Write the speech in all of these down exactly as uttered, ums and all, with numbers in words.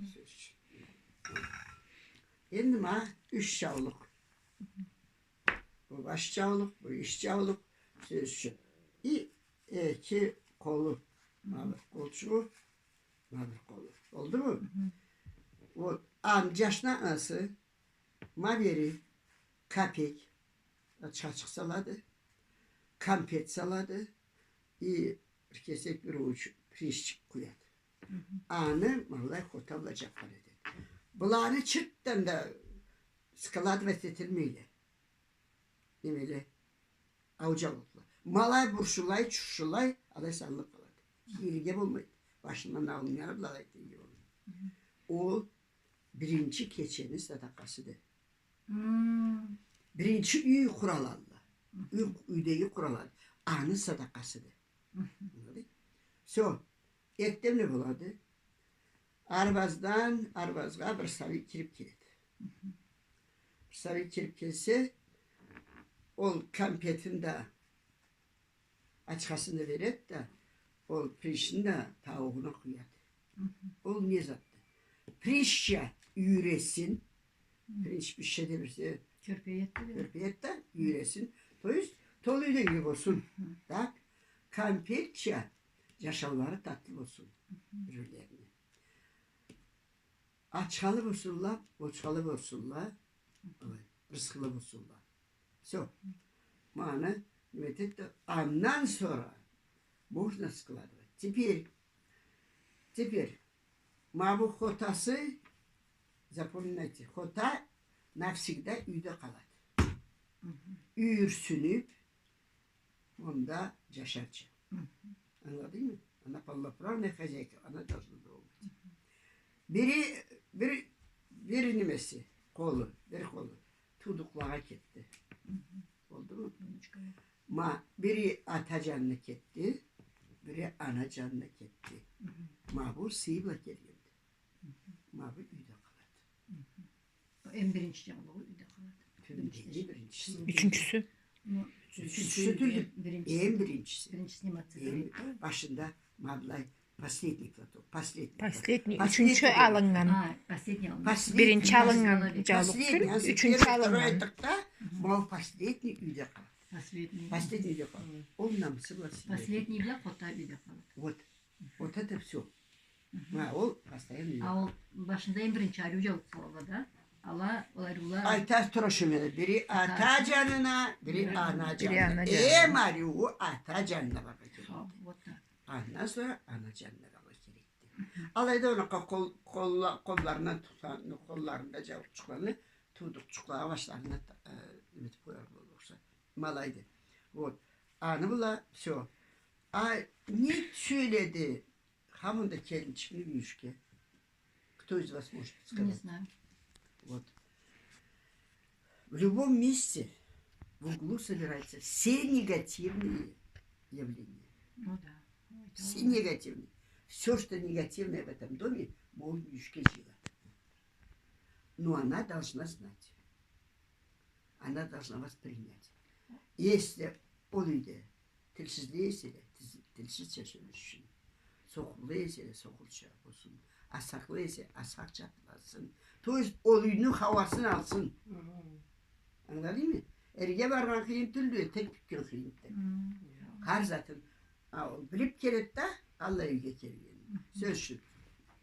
Сёз ючюн. Энди ма юч джаулукъ. Бу баш джаулукъ, бу ич джаулукъ, сёз ючюн. И эки къолу. Ма бир къолчугъу, ма бир къолу. Болдуму? Хы. Вот. Аны джашны анасы ма бери капек, ачха-ачха салады, кампет салады, и бир кесек, бир ууч пиринччик къуяды. Хы. Аны ма былай хота бла джапхан этеди. Быланы чыртдан да складывать этилмейле. Немеле, ауур джаулукъла. Ма алай бурушулай, чушулай, алай салыныб къалады. Иерге болмайды. Башындан алыннганы бла алай иерге болмайды. Хы. Ол биринчи кечени садакъасыды. Хы. Биринчи юй къуралады. Хы. Юй, юйдеги къуралады. Аны садакъасыды. Хы. Ангыладынг? Всё. Эртденбла болады. Арбаздан арбазгъа бир сабий кириб келеди. Хы. Бир сабий кириб келсе, ол кампетин да, ачхасын да береди да, ол пиринчни да тауугъуна къуяды. Хы. Ол не затды? Пиринчча юйресин, Хы. Пиринч бир иш эте берсе, кёрпееди да, кёрпееди да, юйресин. То есть, толу юйдеги болсун. Хы. Так? Кампетча джашаулары татлы болсун. Хы. Бир-бирлерине. Ачхалы болсунла, бочхалы болсунла, хы, алай, рысхылы болсунла. Всё. Хы. Ма аны неме этеди да, андан сора можно складывать. Теперь, теперь, ма бу хотасы, запоминайте, хота навсегда юйде къалады. Хы. Юйюрсюнюб, онда джашарча. Хы. Ангыладынгмы? Она полноправная хозяйка, она должна дома быть. Хы. Бири, бир, бир немеси, къолу, бир къолу туудукълагъа кетди. Хы. Болдуму? Ма бири ата джанына кетди, бири ана джанына кетди. Хы. Ма бу сый бла келгенди. Хы. Ма бу юйде къалады. Хы. Эм биринчи джаулугъу юйде къалады. Тюбюндеги биринчиси. Ючюнчюсю. Ну, ючюнчюсю тюлдю. Эм биринчиси. Биринчиси. Биринчиси неме этсе да, башында ма былай последний платок, последний. Последний, ючюнчю алыннган. А, последний алыннган. Последний. Биринчи алыннган джаулукъ тюл, ючюнчю алыннган. Ма ол последний юйде къалады. Последний. Последний юйде къалады. Хы. Ол намысы бла сыйлы. Последний бла хота юйде къалады. Вот. Вот это всё. Хы. Ма ол постоянно. А ол башында эм биринчи ариу джаулукъ салалла да. Ала, ол ариула. Айта тура шо мени. Бири ата джанына, бири ана джанына. Эм ариу ата джанына барыргъа керекди. Хо, вот да. Андан сора ана джанына барыргъа керекди. Хы. Алайда анакъа къол, къолла-, къолларындан тутхан, къолларында джаулукъчукъланы, туудукъчукълагъа башларына, э, неме этиб къояр болурса. Ма алайды. Вот. Аны бла всё. А не сёйледи хаманда келинчикни мюйюшге? Кто из вас может подсказать? Не знаю. Вот. В любом месте в углу собираются все негативные явления. Ну да. Ой, да. Все негативные. Всё, что негативное в этом доме, ма ол мюйюшге джыйылады. Но она должна знать. Она должна воспринять. Если ол юйде тилсизле эселе, тилсиз-, тилсизча сёлешсин. Сокъулла эселе, сокъулча болсун. Асхакъла эсе, асхакъча атылсын. То есть, ол юйню хауасын алсын. Хы. Ангыладынгмы? Эрге баргъан къыйын тюлдю, тек бютген къыйынды. Хы. Хар затын, а, ол билиб келеди да, аллай юйге келгенин. Хы. Сёз ючюн.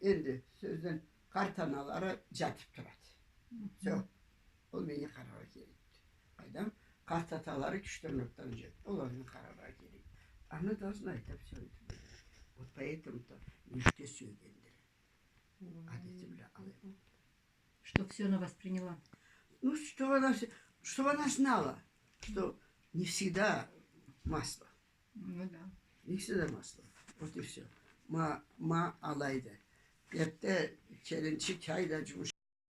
Энди сёзден къарт аналары джатыб турады. Хы. Всё. Ол мени къараргъа керекди. Къайдам, къарт аталары кючлю нокътаны джетди. Ол мени къараргъа керек. Ана должна это всё это. Вот поэтому-то мюйюшге сёйгендир. Адети бла алай. Чтоб всё она восприняла. Ну, чтоб она всё, чтоб она знала, что не всегда масло. Ну да. Не всегда масло. Вот и всё. Ма, ма алайды. Эртде келинчик, айда джумуш